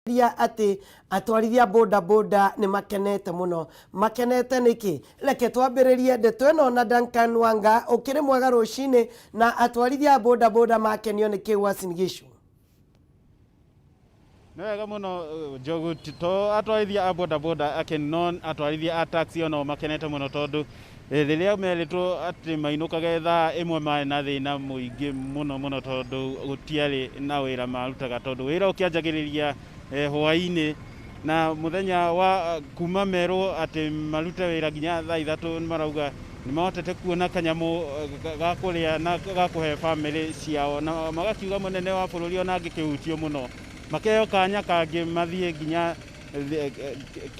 Ria atĩ atwarithia boda boda nĩ makenete mũno. Makenete nĩkĩ? Reke twambĩrĩrie ndeto ĩno na Duncan Wanga. Ũkĩrĩ mwega rũcinĩ, na atwarithia a boda boda makenio nĩ kĩ Uasin Gishu? Nĩ wega mũno Njogu, to atwarithia a boda boda akeni no atwarithia a taxi onao makenete mũno tondũ rĩrĩa merĩtwo atĩ mainũkage thaa 1 marĩ na thĩna mũingĩ mũno mũno tondũ gũtiarĩ na wĩra marutaga tondũ wĩra ũkĩanjagĩrĩria hwaĩ-inĩ na mũthenya wa kuma merwo atĩ marute wĩra nginya thaa 3 nĩ marauga nĩ mahotete kuona kanyamũ ga kũrĩa na ga kũhe bamĩrĩ ciao na magakiuga mũnene wa bũrũri ona angĩkĩhutio mũno makeo kanya kangĩ mathiĩ nginya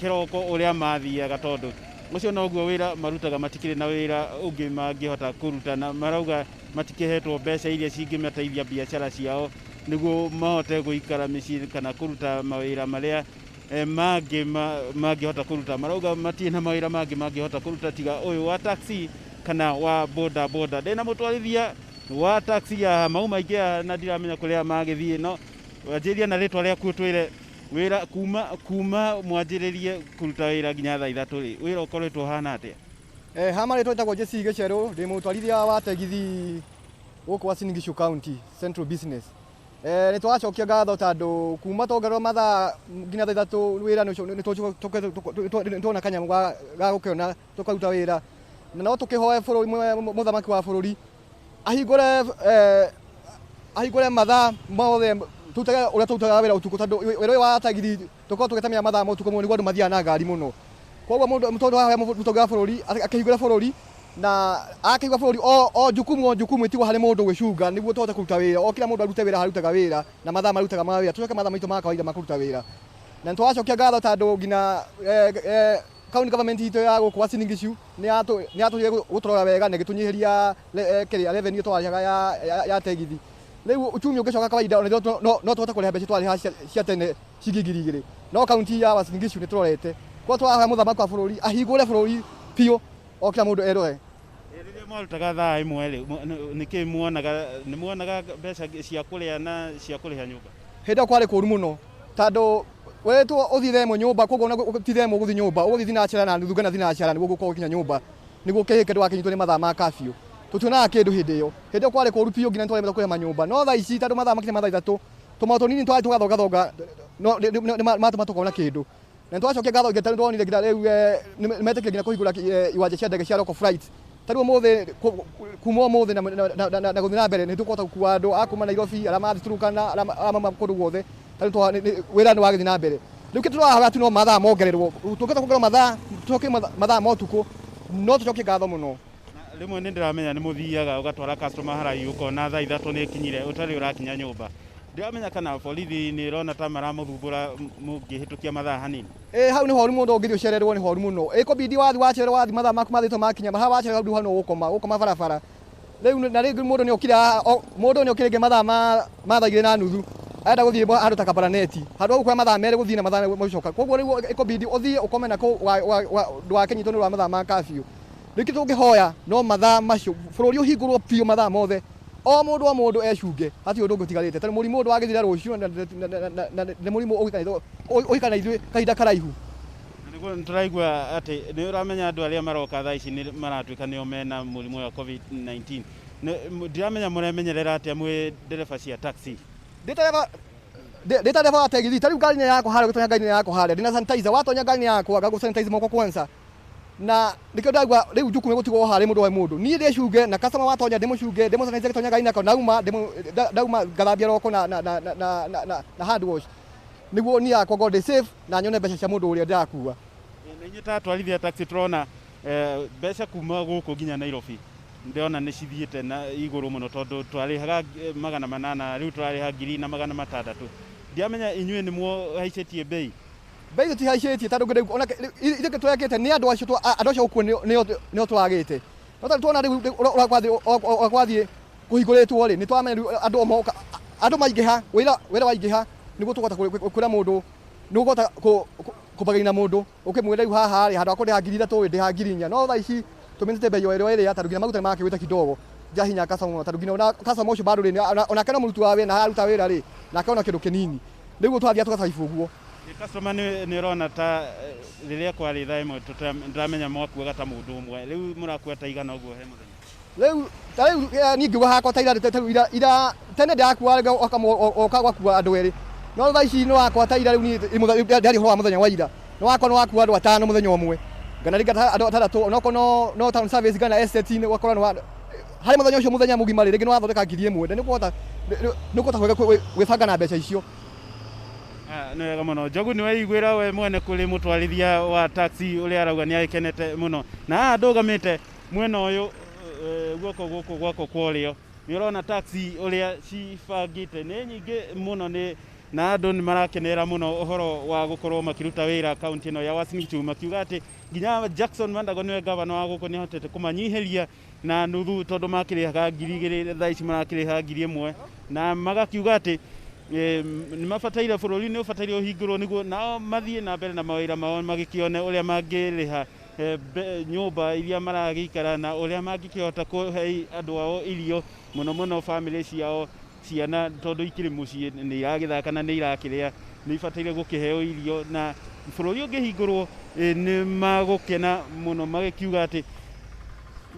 kĩroko ũrĩa mathiaga tondũ ũcio noguo wĩra marutaga, matikĩrĩ na wĩra ũngĩ mangĩhota kũruta na marauga matikĩhetwo mbeca iria cingĩmateithia biacara ciao nĩguo mahote gũikara mĩciĩ kana kũruta mawĩra marĩa mangĩ mangĩhota kũruta. Marauga matirĩ na mawĩra mangĩ mangĩhota kũruta tiga ũyũ wa taxi kana wa boda boda. Ndĩna mũtwarithia wa taxi ya mau maingĩ aya na ndiramenya kũrĩa magĩthiĩ, no wanjĩrĩria na rĩtwa rĩaku ũtwĩre wĩra kuma mwanjĩrĩrie kũruta wĩra nginya thaa 3 rĩ, wĩra ũkoretwo ũhana atĩa? Ha marĩtwa njĩtagwo Jesse Gĩcerũ, ndĩ mũtwarithia wa tegithi gũkũ Uasin Gishu County Central Business. Nĩ tũracokia ngatho tondũ kuma twongererwo mathaa nginya thaa 3 wĩra nĩ tuona kanyamũ ga gũkĩona tũkaruta wĩra. Na no tũkĩhoe bũrũri, mũthamaki wa bũrũri ahingũre mathaa mothe tũrutage ũrĩa tũrutaga wĩra ũtukũ tondũ wĩra ũyũ wa tegithi tũkoragwo tũgĩtũmĩra mathaa ma ũtukũ mũno nĩguo andũ mathiaga na ngari mũno. Koguo mũndũ tũrahoya mũtongoria wa bũrũri akĩhingũre bũrũri na akĩhingũra bũrũri o jukumu o jukumu ĩtigwo harĩ mũndũ gwĩcunga nĩguo tũhote kũruta wĩra. O kila mũndũ arute wĩra harutaga wĩra na mathaa marutaga ma wĩra, tũcoke mathaa maitũ ma kawaida ma kũruta wĩra. Na nĩ tũracokia ngatho tondũ nginya county government itũ ya gũkũ Uasin Gishu nĩ yatũire gũtũrora wega na ĩgĩtũnyihĩria kĩrĩa revenue twarĩhaga ya tegithi. Rĩu uchumi ũngĩcoka kawaida ona no tũhote kũrĩha mbeca twarĩhaga cia tene ciringi 2,000. No kaunti ya Uasin Gishu nĩ tũrorete. Koguo tũrahoya mũthamaki wa bũrũri ahingũre bũrũri biũ o kila mũndũ erore. Rĩrĩa mwarutaga thaa 1 rĩ, nĩkĩ muonaga? Nĩ muonaga mbeca cia kũrĩa na cia kũrĩha nyũmba? Hĩndĩ ĩyo kwarĩ kũru mũno tondũ werĩtwo ũthiĩ thaa 1 nyũmba, koguo ona ti thaa 1 ũgũthiĩ nyũmba, ũgũthiĩ thinacara na nuthu kana thinacara nĩguo ũgũkorwo ũgĩkinya nyũmba nĩguo ũkĩhĩke ndũgakĩnyitwo nĩ mathaa ma curfew. Tũtionaga kĩndũ hĩndĩ ĩyo. Hĩndĩ ĩyo kwarĩ kũru biũ nginya nĩtwaremetwo kũrĩha manyũmba. No thaa ici tondũ mathaa makinya ma thaa 3 tũmaũndũ tũnini tũrathiĩ tũgathongathonga no nĩ maratũma tũkona kĩndũ. Na nĩtũracokia ngatho nginya tondũ nĩtwonire nginya rĩu nĩmetĩkĩria nginya kũhingũra iwanja cia ndege cia local flight. Ta rĩu ũmũthĩ, kuma ũmũthĩ na gũthiĩ na mbere nĩtũkũhota gũkua andũ a kuma Nairobi, arĩa marathiĩ Turkana, arĩa mauma kũndũ guothe. Ta rĩu wĩra nĩ wagĩthiĩ na mbere. Rĩu kĩndũ tũrahoya tu no mathaa mongererwo. Tũngĩhota kuongererwo mathaa, tũcokie mathaa ma ũtukũ, no tũcokie ngatho mũno. Rĩmwe nĩ ndĩramenya nĩ mũthiaga ũgatwara customer haraihu ũkona thaa 3 nĩ ĩkinyire ũtarĩ ũrakinya nyũmba. Ndiramenya kana borithi nĩ ĩrona ta maramũthumbũra mũngĩhĩtũkia mathaa hanini. Ĩ hau nĩ horu mũno, ũngĩthiĩ ũcererwo nĩ horu mũno. Ĩkũbidi wathiĩ wacererwo wathiĩ mathaa maku mathĩtwo makinya, haha wacererwo hau no ũgũkoma barabara. Rĩu na rĩngĩ mũndũ nĩ okire mũndũ nĩ okire rĩngĩ mathaa ma thaa 2:30 arenda gũthiĩ handũ ta Kabaraneti, handũ hau ũkuoya mathaa 2 gũthiĩ na mathaa gũcoka. Koguo rĩu ĩkũbidi ũthiĩ ũkome na kũu ndũgakĩnyitwo nĩ ũndũ wa mathaa ma curfew. Rĩu kĩndũ tũngĩhoya no mathaa macio bũrũri ũhingũrwo biũ mathaa mothe, o mũndũ o mũndũ ecunge, hatirĩ ũndũ ũngĩ ũtigarĩte. Tondũ mũrimũ ũyũ ndwagĩthira rũciũ na nĩ mũrimũ ũgũikara na ithuĩ kahinda karaihu. Na nĩguo nĩtũraigua atĩ nĩ ũramenya andũ arĩa maroka thaa ici nĩ maratuĩka nĩo mena mũrimũ wa COVID-19. Ndiramenya mũremenyerera atĩa mwĩ ndereba cia taxi? Ndĩ ta ndereba wa tegithi, ta rĩu ngari-inĩ yakwa harĩa, ũgĩtonya ngari-inĩ yakwa harĩa, ndĩna sanitizer, watonya ngari-inĩ yakwa ngagũ sanitize moko kwanza. Na nĩkĩo ndagua rĩu jukumu ĩgũtigwo harĩ mũndũ o mũndũ. Niĩ ndĩcunge na customer watonya ndĩmũcunge, ndĩmũ sanitize agĩtonya ngari-inĩ yakwa, ndauma ngathambia roko na hand wash nĩguo niĩ yakwa ngorwo ndĩ safe na nyone mbeca cia mũndũ ũrĩa ndĩrakua. Na inyuĩ ta atwarithia taxi tũrona mbeca kuma gũkũ nginya Nairobi ndĩrona nĩ cithiĩte na igũrũ mũno tondũ twarĩhaga 800 rĩu tũrarĩha 1,600. Ndiramenya inyuĩ nĩ mũhaicĩtie bei? Bei tũtihaicĩtie tondũ rĩu ona ithuĩ tũrekĩte nĩ andũ acio andũ acio gũkuo nĩo tũragĩte. No tondũ tuona rĩu ũrĩa kwathiĩ kũhingũrĩtwo rĩ, nĩ tũramenya rĩu andũ moka, andũ maingĩha, wĩra waingĩha nĩguo tũkũhota kwĩra mũndũ, nĩguo ũkũhota kũbagaina mũndũ ũkĩmwĩra rĩu haha rĩ, handũ ha kũrĩha 3,000 rĩ, ndĩha 4,000. No thaa ici tũmĩnĩte bei o ĩrĩa ĩrĩa tondũ nginya maguta nĩ marakĩgwĩte kidogo njahinya customer mũno tondũ nginya ona customer ũcio bado rĩ, onake no mũruti wa wĩra na araruta wĩra rĩ, nake ona kĩndũ kĩnini. Rĩu twathiaga tũgacaibwo ũguo. Customer nĩ ũrona ta rĩrĩa kwarĩ thaa ĩmwe ndĩramenya mwakuaga ta mũndũ ũmwe, rĩu mũrakua ta igana ũguo he mũthenya? Rĩu ta rĩu niĩ ngiuga hakwa ta ira, ta rĩu ira, ira tene ndĩrakuaga oka gwakua andũ erĩ, no thaa ici nĩ wakwa ta ira rĩu niĩ ndĩraria ũhoro wa mũthenya wa ira, nĩ wakwa nĩ wakua andũ atano mũthenya ũmwe, ngana rĩngĩ andũ atandatũ, onokorwo no town service kana estate-inĩ ũgakora nĩ wa harĩ mũthenya ũcio mũthenya mũgima rĩ, rĩngĩ nĩ wathondeka 1000 na nĩ ũkũhota nĩ ũkũhota gwĩbanga na mbeca icio. Nĩ wega mũno. Njogu, nĩ weiguĩra we mwene kũrĩ mũtwarithia wa taxi ũrĩa arauga nĩ agĩkenete mũno. Na haha ndũgamĩte mwena ũyũ guoko gũkũ gwakwa kwa ũrĩo, nĩ ũrona taxi ũrĩa cibangĩte nĩ nyingĩ mũno nĩ na andũ nĩ marakenerera mũno ũhoro wa gũkorwo makĩruta wĩra kaunti ĩno ya Uasin Gishu, makiuga atĩ nginya Jackson Mandago nĩwe gavana wa gũkũ nĩ ahotete kũmanyihĩria na nuthu, tondũ makĩrĩhaga 2000, thaa ici marakĩrĩha 1000, na magakiuga atĩ nĩ mabataire bũrũri nĩ ũbataire ũhingũrwo nĩguo nao mathiĩ na mbere na mawĩra mao, magĩkĩone ũrĩa mangĩrĩha nyũmba iria maragĩikara na ũrĩa mangĩkĩhota kũhe andũ ao irio, mũno mũno bamĩrĩ ciao, ciana tondũ ikĩrĩ mũciĩ nĩ iragĩthaka na nĩ irakĩrĩa, nĩ ibataire gũkĩheo irio, na bũrũri ũngĩhingũrwo nĩ magũkena mũno, magĩkiuga atĩ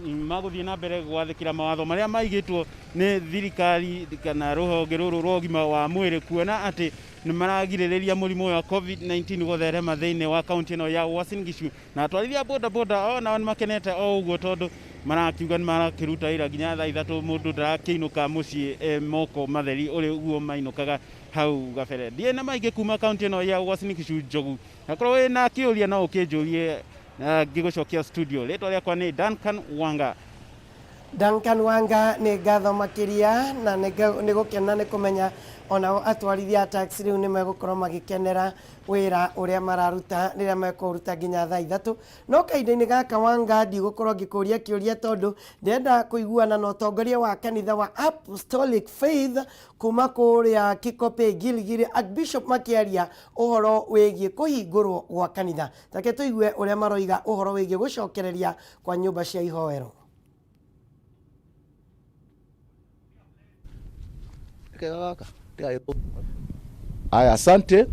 magũthiĩ na mbere gwathĩkĩra mawatho marĩa maigĩtwo nĩ thirikari kana rũhonge rũrũ rwa ũgima wa mwĩrĩ, kuona atĩ nĩ maragirĩrĩria mũrimũ ũyũ wa COVID-19 gũtherema thĩinĩ wa kaunti ĩno ya Uasin Gishu. Na atwarithia boda boda o nao nĩ makenete o ũguo, tondũ marakiuga nĩ marakĩruta wĩra nginya thaa 3, mũndũ ndarakĩinũka mũciĩ moko matheri ũrĩ ũguo mainũkaga hau gabere. Ndiĩ na maingĩ kuma kaunti ĩno ya Uasin Gishu. Njogu, akorwo wĩna kĩũria no ũkĩnjũrie ngĩgũcokia studio. Rĩtwa rĩakwa nĩ Duncan Wanga. Duncan Wanga, nĩ ngatho makĩria, na nĩ gũkena nĩ kũmenya onao atwarithia a taxi rĩu nĩ megũkorwo magĩkenera wĩra ũrĩa mararuta rĩrĩa mekũruta nginya thaa 3. No kahinda-inĩ gaka, Wanga, ndigũkorwo ngĩkũria kĩũria tondũ ndĩrenda kũiguana na ũtongoria wa kanitha wa Apostolic Faith kuma kũrĩa Kikope Gilgil, Archbishop makĩaria ũhoro wĩgiĩ kũhingũrwo gwa kanitha. Take tũigue ũrĩa maroiga ũhoro wĩgiĩ gũcokereria kwa nyũmba cia ihoero. Aya, asante.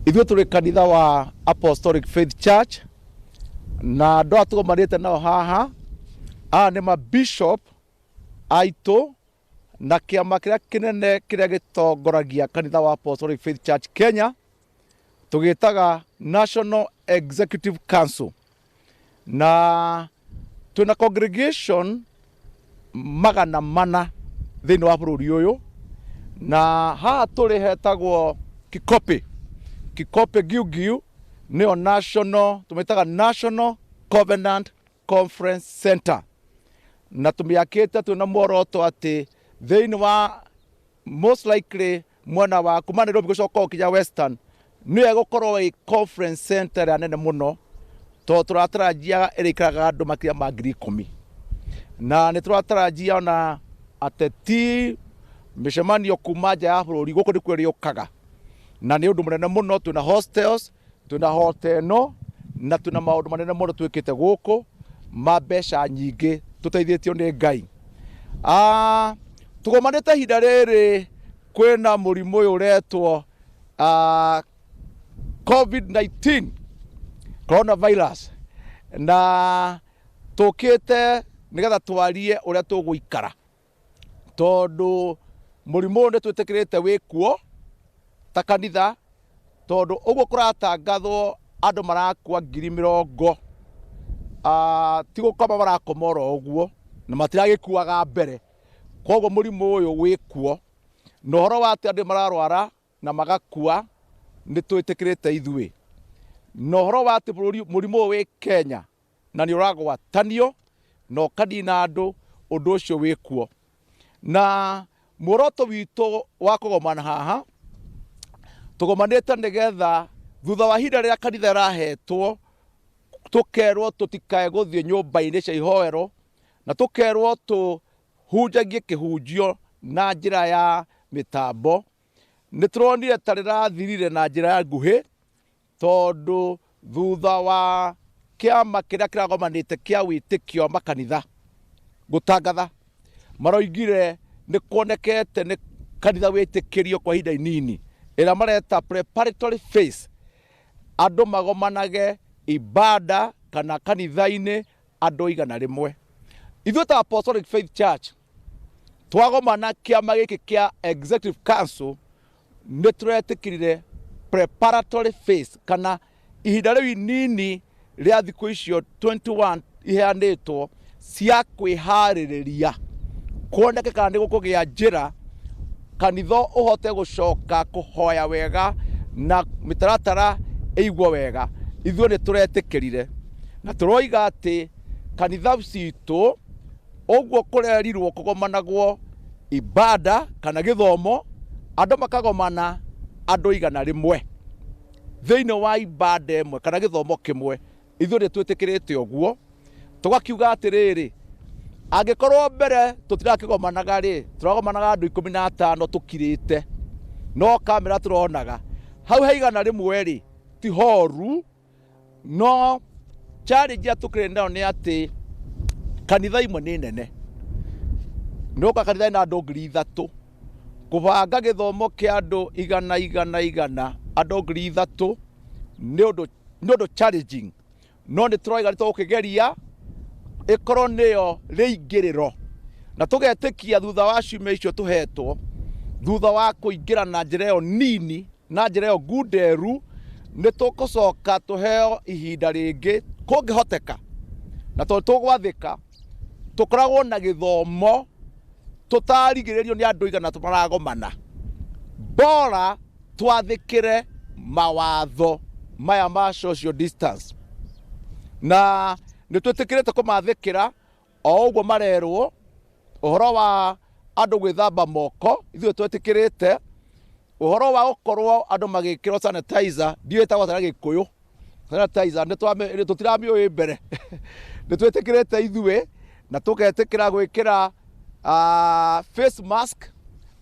Ithuĩ tũrĩ kanitha wa Apostolic Faith Church na andũ aya tũgomanĩte nao haha, aya nĩ ma bishop aitũ na kĩama kĩrĩa kĩnene kĩrĩa gĩtongoragia kanitha wa Apostolic Faith Church Kenya, tũgĩtaga National Executive Council, na twĩna congregation 400 thĩinĩ wa bũrũri ũyũ, na haha tũrĩ hetagwo Kikope, Kikope Giugiu, nĩyo national, tũmĩtaga National Covenant Conference Center, na tũmĩakĩte twĩna muoroto atĩ thĩinĩ wa most likely mwena wa kuma Nairobi gũcoka gũkinya Western nĩyo ĩgũkorwo ĩ conference center ĩrĩa nene mũno, tondũ tũratarajia ĩrĩikaraga andũ makĩria ma 10,000, na nĩ tũratarajia ona ateti mĩcemanio kuma nja ya bũrũri gũkũ nĩkuo ĩrĩũkaga, na nĩ ũndũ mũnene mũno. Twĩna hostels, twĩna hotel ĩno, na twĩna maũndũ manene mũno twĩkĩte gũkũ ma mbeca nyingĩ tũteithĩtio nĩ Ngai. Tũgomanĩte ihinda rĩrĩ kwĩna mũrimũ ũyũ ũretwo COVID-19, coronavirus, na tũkĩte nĩgetha twarie ũrĩa tũgũikara, tondũ mũrimũ ũyũ nĩ twĩtĩkĩrĩte wĩkuo ta kanitha, tondũ ũguo kũratangathwo andũ marakua 80,000, ti gũkoma marakoma oro ũguo na matiragĩkuaga mbere. Koguo mũrimũ ũyũ wĩkuo, na ũhoro wa atĩ andũ mararwara na magakua nĩ twĩtĩkĩrĩte ithuĩ, na ũhoro wa atĩ bũrũri mũrimũ ũyũ wĩ Kenya na nĩ ũragwatanio na ũkanina andũ, ũndũ ũcio wĩkuo. Na muoroto witũ wa kũgomana haha, tũgomanĩte nĩgetha thutha wa ihinda rĩrĩa kanitha ĩrahetwo, tũkerwo tũtikae gũthiĩ nyũmba-inĩ cia ihoero na tũkerwo tũhunjagie kĩhunjio na njĩra ya mĩtambo, nĩ tũronire ta rĩrathirire na njĩra ya nguhĩ, tondũ thutha wa kĩama kĩrĩa kĩragomanĩte kĩa wĩtĩkio wa makanitha gũtangatha, maroigire nĩ kuonekete nĩ kanitha wĩtĩkĩrio kwa ihinda inini. Ĩrĩa mareta preparatory phase, andũ magomanage ibada kana kanitha-inĩ andũ 100. Ithuĩ ta Apostolic Faith Church twagomana kĩama gĩkĩ kĩa Executive Council nĩ tũretĩkĩrire preparatory phase kana ihinda rĩu inini rĩa thikũ icio 21 iheanĩtwo cia kwĩharĩrĩria kuoneke kana nĩ gũkũgĩa njĩra kanitha ũhote gũcoka kũhoya wega na mĩtaratara ĩigwo wega. Ithuĩ nĩ tũretĩkĩrire na tũroiga atĩ kanitha citũ ũguo kũrerirwo kũgomanagwo ibada kana gĩthomo, andũ makagomana andũ 100 thĩinĩ wa ibada ĩmwe kana gĩthomo kĩmwe. Ithuĩ nĩ twĩtĩkĩrĩte ũguo, tũgakiuga atĩrĩrĩ, angĩkorwo mbere tũtirakĩgomanaga rĩ, tũragomanaga andũ 15 tũkirĩte, no kamera tũronaga hau he 100 rĩ, ti horu. No challenge ĩrĩa tũkĩrĩ nayo nĩ atĩ kanitha imwe nĩ nene, nĩũgũkora kanitha ĩna andũ 3000, kũbanga gĩthomo kĩa andũ igana igana igana, andũ 3000 nĩ ũndũ nĩ ũndũ challenging, no nĩ tũroiga nĩ tũgũkĩgeria ĩkorwo nĩyo rĩingĩrĩro, na tũgetĩkia thutha wa ciumia icio tũhetwo, thutha wa kũingĩra na njĩra ĩyo nini, na njĩra ĩyo ngunderu, nĩ tũgũcoka tũheo ihinda rĩngĩ kũngĩhoteka, na tondũ tũgwathĩka, tũkoragwo na gĩthomo tũtarigĩrĩrio nĩ andũ igana maragomana, bora twathĩkĩre mawatho maya ma social distance, na nĩ twĩtĩkĩrĩte kũmathĩkĩra o ũguo marerwo. Ũhoro wa andũ gwĩthamba moko ithuĩ twĩtĩkĩrĩte, ũhoro wa gũkorwo andũ magĩkĩrwo sanitizer, ndiũĩ ĩtagwo atĩa na Gĩkũyũ, sanitizer tũtiramĩũĩ mbere, nĩ twĩtĩkĩrĩte ithuĩ na tũgetĩkĩra gwĩkĩra face mask,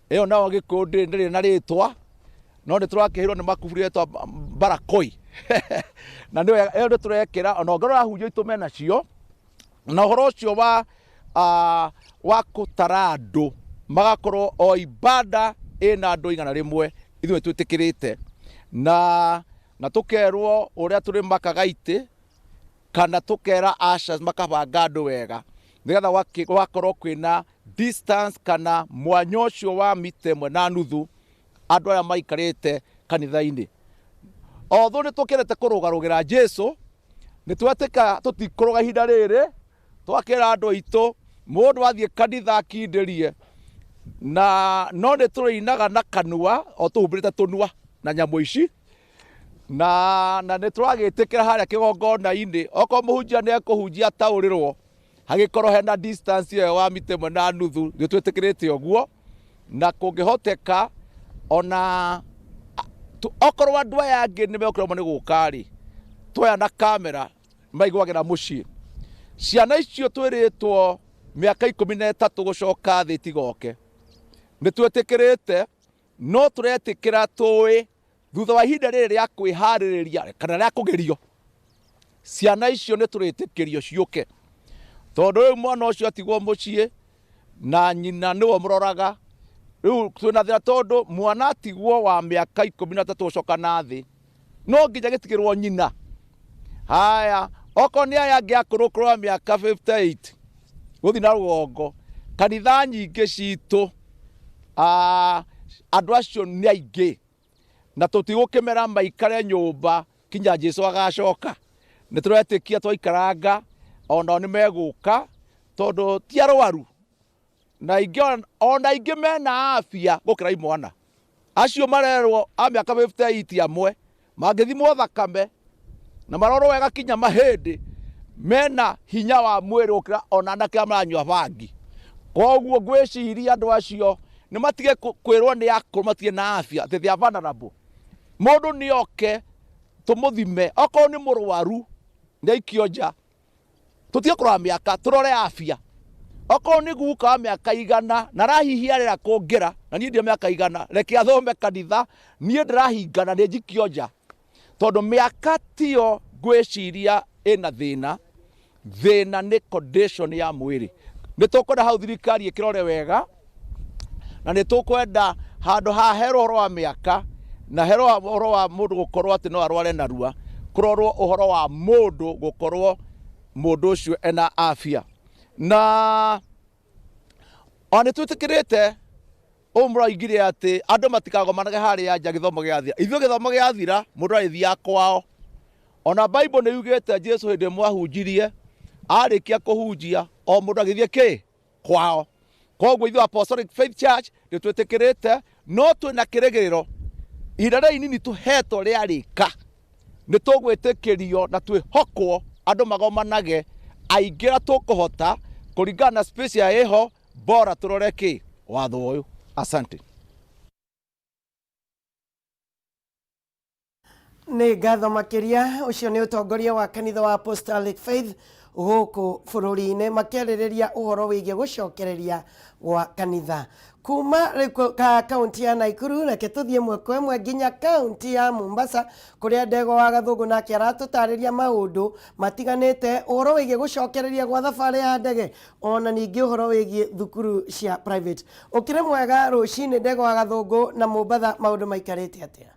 ĩyo nayo Gĩkũyũ ndĩrĩ na rĩtwa, no nĩ tũrakĩheirwo nĩ makuburi etwa barakoi, na nĩyo ĩyo nĩ tũrekĩra, ona ũngĩrora ahunjia aitũ menacio. Na ũhoro ũcio wa kũtara andũ magakorwo o ibada ĩna andũ 100, ithuĩ twĩtĩkĩrĩte, na tũkerwo ũrĩa tũrĩmakaga itĩ kana tũkera ushers makabanga andũ wega nĩgetha gwakorwo kwĩna distance kana mwanya ũcio wa mita 1.5 andũ arĩa maikarĩte kanitha-inĩ. Although nĩ tũkĩendete kũrũgarũgĩra Jesu, nĩ twetĩka tũtikũrũga ihinda rĩrĩ, twakĩra andũ aitũ mũndũ athiĩ kanitha akindĩrie, na no nĩ tũrĩinaga na kanua o tũhumbĩrĩte tũnua na nyamũ ici, na nĩ tũragĩtĩkĩra harĩa kĩgongona-inĩ, okorwo mũhunjia nĩ ekũhunjia ataũrĩrwo, hagĩkorwo hena distance ĩyo wa mita 1.5, nĩ twĩtĩkĩrĩte ũguo, na kũngĩhoteka ona okorwo andũ aya angĩ nĩ mekũremwo nĩ gũka rĩ, twoya na kamera maiguagĩra mũciĩ. Ciana icio twĩrĩtwo mĩaka 13 gũcoka thĩ itigoke, nĩ twĩtĩkĩrĩte, no tũretĩkĩra tũĩ thutha wa ihinda rĩrĩ rĩa kwĩharĩrĩria kana rĩa kũgerio, ciana icio nĩ tũrĩtĩkĩrio ciũke, tondũ rĩu mwana ũcio atigwo mũciĩ na nyina nĩwe ũmũroraga, rĩu twĩna thĩna tondũ mwana atigwo wa mĩaka 13 gũcoka na thĩ, no nginya gĩtigĩrwo nyina. Haya, okorwo nĩ aya angĩ akũrũ kũrũ a mĩaka 58 gũthiĩ na rũgongo, kanitha nyingĩ citũ andũ acio nĩ aingĩ, na tũtigũkĩmera maikare nyũmba kinya Jesu agacoka. Nĩ tũretĩkia twaikaranga onao nĩ megũka, tondũ ti arwaru, na aingĩ ona aingĩ mena afya gũkĩra imwana. Acio marerwo a mĩaka 58 amwe mangĩthimwo thakame na marorwo wega kinya mahĩndĩ, mena hinya wa mwĩrĩ gũkĩra ona anake arĩa maranyua bangi. Koguo ngwĩciria andũ acio nĩ matige kwĩrwo nĩ akũrũ matirĩ na afya, atĩ they are vulnerable. Mũndũ nĩ oke tũmũthime, okorwo nĩ mũrwaru nĩ aikio nja, tũtige kũrora mĩaka, tũrore afya. Okorwo nĩ guka wa mĩaka 100 na arahihia rĩera kũngĩra, na niĩ ndirĩ mĩaka 100, reke athome kanitha, niĩ ndĩrahingana nĩ njikio nja, tondũ mĩaka tiyo ngwĩciria ĩna thĩna. Thĩna nĩ condition ya mwĩrĩ. Nĩ tũkwenda hau thirikari ĩkĩrore wega, na nĩ tũkwenda handũ haherwo ũhoro wa mĩaka Na hero ũhoro wa mũndũ gũkorwo atĩ no arware narua, kũrorwo ũhoro wa mũndũ gũkorwo mũndũ ũcio ena afya. Na ona nĩ twĩtĩkĩrĩte ũũ mũroigire atĩ andũ matikagomanage harĩa nja gĩthomo gĩathira. Ithuĩ gĩthomo gĩathira mũndũ arĩthiaga kwao. Ona Bible nĩ yugĩte Jesu hĩndĩ ĩmwe ahunjirie, arĩkia kũhunjia o mũndũ agĩthiĩ kĩ kwao. Koguo ithuĩ Apostolic Faith Church nĩ twĩtĩkĩrĩte, no twĩna kĩrĩgĩrĩro ihinda rĩrĩa inini tũhetwo rĩarĩka nĩ tũgwĩtĩkĩrio na twĩhokwo andũ magomanage aingĩ ũrĩa tũkũhota kũringana na space ya ĩho bora tũrore kĩ watho ũyũ. Asante. Nĩ ngatho makĩria. Ũcio nĩ ũtongoria wa kanitha wa Apostolic Faith gũkũ bũrũri-inĩ makĩarĩrĩria ũhoro wĩgiĩ gũcokereria gwa kanitha. Kuma rĩu ka kaunti ya Naikuru, reke tũthiĩ ĩmwe kwa ĩmwe nginya kaunti ya Mombasa kũrĩa Ndegwa wa Gathũngũ nake aratũtarĩria maũndũ matiganĩte ũhoro wĩgiĩ gũcokereria gwa thabarĩ ya ndege ona ningĩ ũhoro wĩgiĩ thukuru cia private. Ũkĩrĩ mwega rũcinĩ Ndegwa wa Gathũngũ, na Mombatha maũndũ maikarĩte atĩa?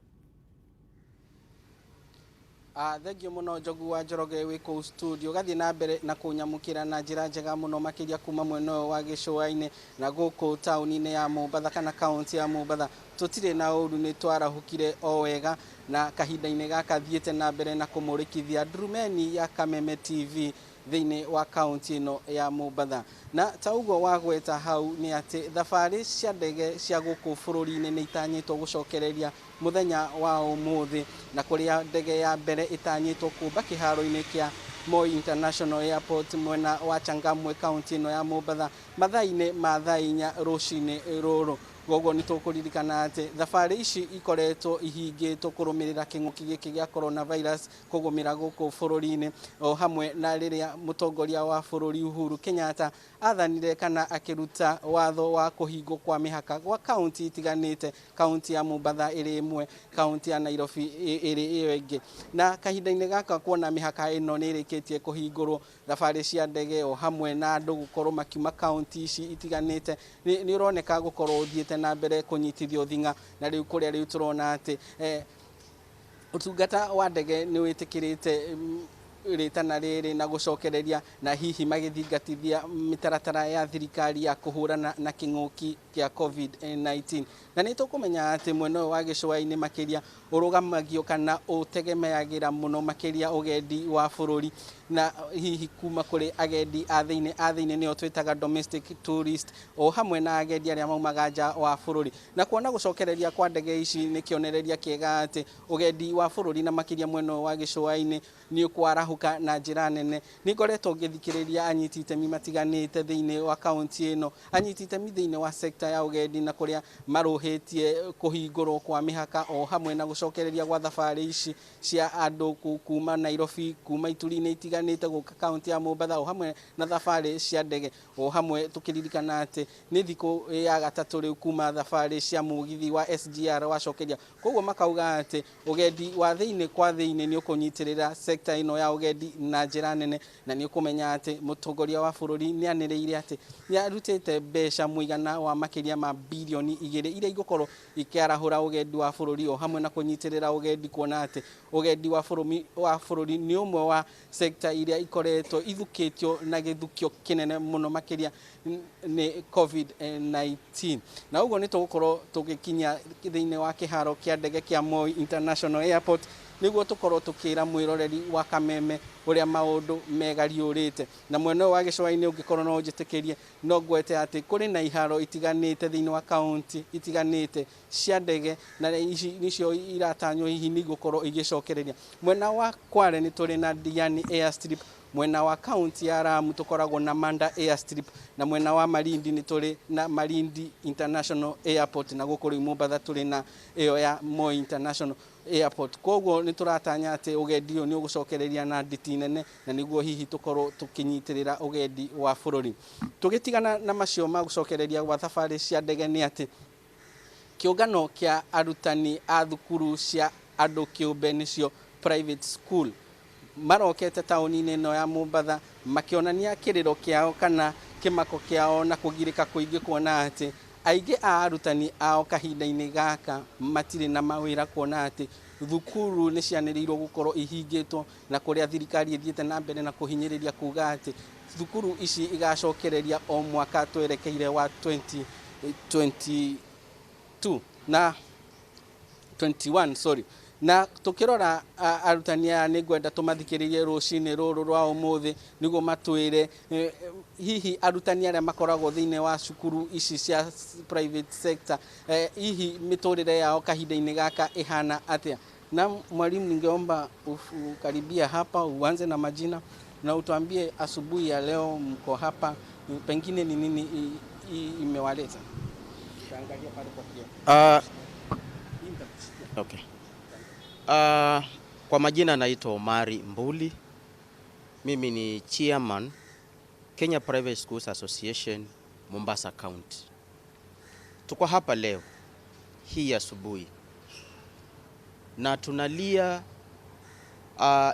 Thengiũ mũno Njogu wa Njoroge wĩ kũu studio ũgathiĩ na mbere na kũnyamũkĩra na njĩra njega mũno makĩria kuma mwena ũyũ wa gĩcũa-inĩ na gũkũ taũni-inĩ ya Mombatha kana kaunti ya Mombatha. Tũtirĩ na ũru, nĩ twarahũkire o wega na kahinda-inĩ gaka thiĩte na mbere na kũmũrĩkithia ndurumeni ya Kameme TV thĩinĩ wa kaunti ĩno ya Mombatha. Na ta ũguo wagweta hau nĩ atĩ thabarĩ cia ndege cia gũkũ bũrũri-inĩ nĩ itanyĩtwo gũcokereria mũthenya wa ũmũthĩ, na kũrĩa ndege ya mbere ĩtanyĩtwo kũmba kĩharo-inĩ kĩa Moi International Airport mwena wa Changamwe kaunti ĩno ya Mombatha mathaa-inĩ ma thaa 4 rũcinĩ rũrũ. Koguo nĩ tũkũririkana atĩ thabarĩ ici ikoretwo ihingĩtwo kũrũmĩrĩra kĩng'ũki gĩkĩ gĩa coronavirus kũgũmĩra gũkũ bũrũri-inĩ, o hamwe na rĩrĩa mũtongoria wa bũrũri Uhuru Kenyatta athanire kana akĩruta watho wa kũhingwo kwa mĩhaka gwa kaunti itiganĩte, kaunti ya Mombatha ĩrĩ ĩmwe, kaunti ya Nairobi ĩrĩ ĩyo ĩngĩ. Na kahinda-inĩ gaka kuona mĩhaka ĩno nĩ ĩrĩkĩtie kũhingũrwo, thabarĩ cia ndege o hamwe na andũ gũkorwo makiuma kaunti ici itiganĩte nĩ ũroneka gũkorwo ũthiĩte na mbere kũnyitithio thing'a, na rĩu kũrĩa rĩu tũrona atĩ ũtungata wa ndege nĩ wĩtĩkĩrĩte rĩtana rĩrĩ na gũcokereria, na hihi magĩthingatithia mĩtaratara ya thirikari ya kũhũrana na kĩng'ũki kĩa COVID-19. Na nĩ tũkũmenya atĩ mwena ũyũ wa gĩcũa-inĩ makĩria ũrũgamagio kana ũtegemeagĩra mũno makĩria ũgendi wa bũrũri, na hihi kuma kũrĩ agendi a thĩinĩ nĩo twĩtaga domestic tourist, o hamwe na agendi arĩa maumaga nja wa bũrũri. Na kuona gũcokereria kwa ndege ici nĩ kĩonereria kĩega atĩ ũgendi wa bũrũri na makĩria mwena ũyũ wa gĩcũa-inĩ nĩ ũkwarahũka na njĩra nene. Nĩ ngoretwo ngĩthikĩrĩria anyiti itemi matiganĩte thĩinĩ wa kaunti ĩno, anyiti itemi thĩinĩ wa sekta ya ũgendi, na kũrĩa marũhĩtie kũhingũrwo kwa mĩhaka o hamwe na gũcokereria gwa thabarĩ ici cia andũ kuma Nairobi, kuma ituri-inĩ itiganĩte gũka kaunti ya Mombatha, o hamwe na thabarĩ cia ndege, o hamwe tũkĩririkana atĩ nĩ thikũ ya gatatũ rĩu kuma thabarĩ cia mũgithi wa SGR wacokeria. Koguo makauga atĩ ũgendi wa thĩinĩ kwa thĩinĩ nĩ ũkũnyitĩrĩra sekta ĩno ya ũgendi na njĩra nene, na nĩ ũkũmenya atĩ mũtongoria wa bũrũri nĩ anĩrĩire atĩ nĩ arutĩte mbeca mũigana wa makĩria ma birioni 2 iria igũkorwo ikĩarahũra ũgendi wa bũrũri o hamwe na kũnyitĩrĩra ũgendi, kuona atĩ ũgendi wa bũrũri nĩ ũmwe wa sekta iria ikoretwo ithukĩtio na gĩthukio kĩnene mũno makĩria nĩ COVID-19. Na ũguo nĩ tũgũkorwo tũgĩkinya thĩinĩ wa kĩharo kĩa ndege kĩa Moi International Airport nĩguo tũkorwo tũkĩra mwĩroreri wa Kameme ũrĩa maũndũ megariũrĩte. Na mwena ũyũ wa gĩcũa-inĩ ũngĩkorwo no ũnjĩtĩkĩrie no ngwete atĩ kũrĩ na iharo itiganĩte thĩinĩ wa kaunti itiganĩte cia ndege, na ici nĩcio iratanywo hihi nĩ igũkorwo igĩcokereria. Mwena wa Kwale nĩ tũrĩ na Diani Airstrip, mwena wa kaunti ya Lamu tũkoragwo na Manda Airstrip, na mwena wa Malindi nĩ tũrĩ na Malindi International Airport, na gũkũ rĩu Mombatha tũrĩ na ĩyo ya Moi International Airport. Koguo nĩ tũratanya atĩ ũgendi ũyũ nĩ ũgũcokereria na nditi nene, na nĩguo hihi tũkorwo tũkĩnyitĩrĩra ũgendi wa bũrũri. Tũgĩtigana na macio ma gũcokereria gwa thabarĩ cia ndege nĩ atĩ kĩũngano kĩa arutani a thukuru cia andũ kĩũmbe nĩcio private school marokete taũni-inĩ ĩno ya Mombatha makĩonania kĩrĩro kĩao kana kĩmako kĩao na kũgirĩka kũingĩ kuona atĩ Aingĩ a arutani ao kahinda-inĩ gaka matirĩ na mawĩra, kuona atĩ thukuru nĩ cianĩrĩirwo gũkorwo ihingĩtwo, na kũrĩa thirikari ĩthiĩte na mbere na kũhinyĩrĩria kuga atĩ thukuru ici igacokereria o mwaka twerekeire wa 2022 na 21, sorry. Na tukirora arutani aya, nĩ ngwenda tũmathikĩrĩrie rũcinĩ rũrũ rwa ũmũthĩ nĩguo matwĩre hihi arutani arĩa makoragwo thĩinĩ wa cukuru ici cia private sector, hihi mĩtũrĩre yao kahinda-inĩ gaka ĩhana atĩa. Na mwalimu, ningeomba ukaribia hapa, uanze na majina na utuambie asubuhi ya leo mko hapa, pengine ni nini imewaleta. Utaangalia pale kwa kioo. Okay. Kwa majina naitwa Omari Mbuli. Mimi ni chairman Kenya Private Schools Association, Mombasa County. Tuko hapa leo hii asubuhi na tunalia,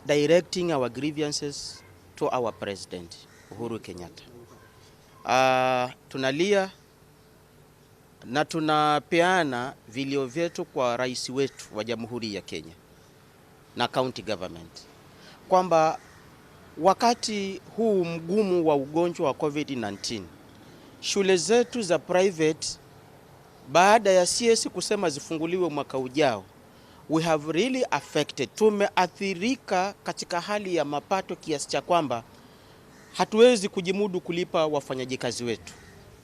directing our grievances to our president, Uhuru Kenyatta. Tunalia na tunapeana vilio vyetu kwa rais wetu wa Jamhuri ya Kenya na county government kwamba wakati huu mgumu wa ugonjwa wa COVID-19, shule zetu za private, baada ya CS kusema zifunguliwe mwaka ujao, we have really affected, tumeathirika katika hali ya mapato kiasi cha kwamba hatuwezi kujimudu kulipa wafanyaji kazi wetu,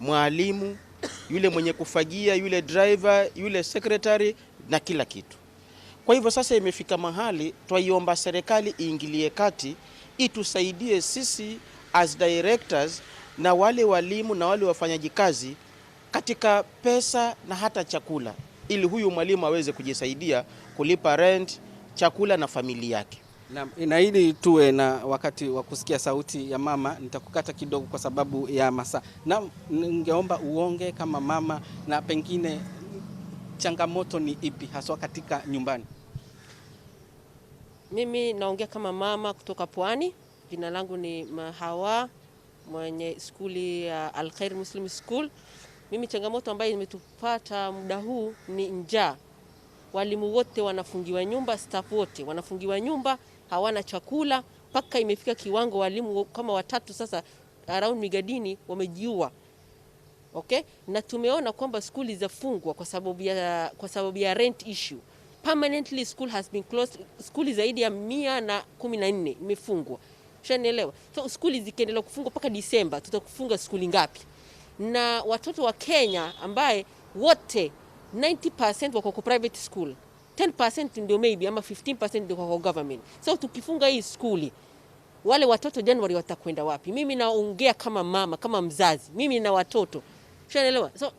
mwalimu yule mwenye kufagia, yule driver, yule secretary na kila kitu. Kwa hivyo sasa imefika mahali twaiomba serikali iingilie kati, itusaidie sisi as directors na wale walimu na wale wafanyaji kazi katika pesa na hata chakula, ili huyu mwalimu aweze kujisaidia kulipa rent, chakula na familia yake. Na ili tuwe na wakati wa kusikia sauti ya mama, nitakukata kidogo kwa sababu ya masaa. Na ningeomba uonge kama mama, na pengine changamoto ni ipi haswa katika nyumbani? Mimi naongea kama mama kutoka Pwani. Jina langu ni Mahawa, mwenye skuli ya Al Khair Muslim School. Mimi changamoto ambayo imetupata muda huu ni njaa. Walimu wote wanafungiwa nyumba, staff wote wanafungiwa nyumba, hawana chakula, mpaka imefika kiwango walimu kama watatu sasa around Migadini wamejiua. Okay? Na tumeona kwamba skuli zafungwa kwa sababu ya rent issue. Permanently school has been closed. Skuli zaidi ya 114 imefungwa. Ushanielewa? So skuli zikiendelea kufungwa mpaka Disemba, tutakufunga skuli ngapi? Na watoto wa Kenya ambaye wote 90% wako kwa private school, 10% ndio maybe ama 15% ndio kwa government. So tukifunga hii skuli, wale watoto January watakwenda wapi? Mimi naongea kama mama, kama mzazi, mimi na watoto. Ushanielewa? So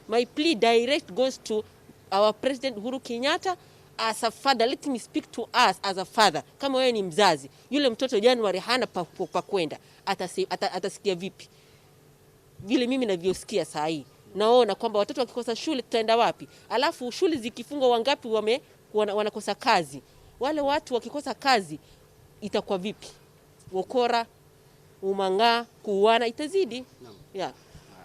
my plea direct goes to our President Uhuru Kenyatta as a father. Let me speak to us as a father. Kama wewe ni mzazi, yule mtoto January hana pa kwenda, atasikia vipi? Vile mimi navyosikia saa hii, naona kwamba watoto wakikosa shule tutaenda wapi? Alafu shule zikifungwa, wangapi wanakosa kazi? Wale watu wakikosa kazi itakuwa vipi? Ukora, umang'aa, kuuana itazidi. Yeah.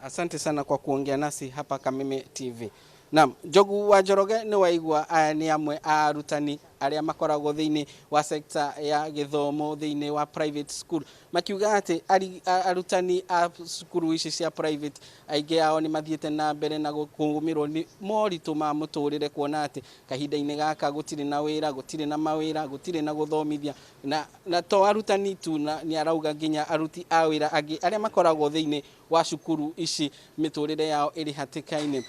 Asante sana kwa kuongea nasi hapa Kameme TV. Naam, Njogu wa Njoroge, nĩ waigua aya nĩ amwe a arutani arĩa makoragwo thĩinĩ wa sekta ya gĩthomo thĩinĩ wa private school, makiuga atĩ arutani a cukuru ici cia private aingĩ ao nĩ mathiĩte na mbere na kũgũmĩrwo nĩ moritũ ma mũtũrĩre, kuona atĩ kahinda-inĩ gaka gũtirĩ na wĩra, gũtirĩ na mawĩra, gũtirĩ na gũthomithia. Na to arutani tu, na nĩ arauga nginya aruti a wĩra angĩ arĩa makoragwo thĩinĩ wa cukuru ici mĩtũrĩre yao ĩrĩ hatĩka-inĩ.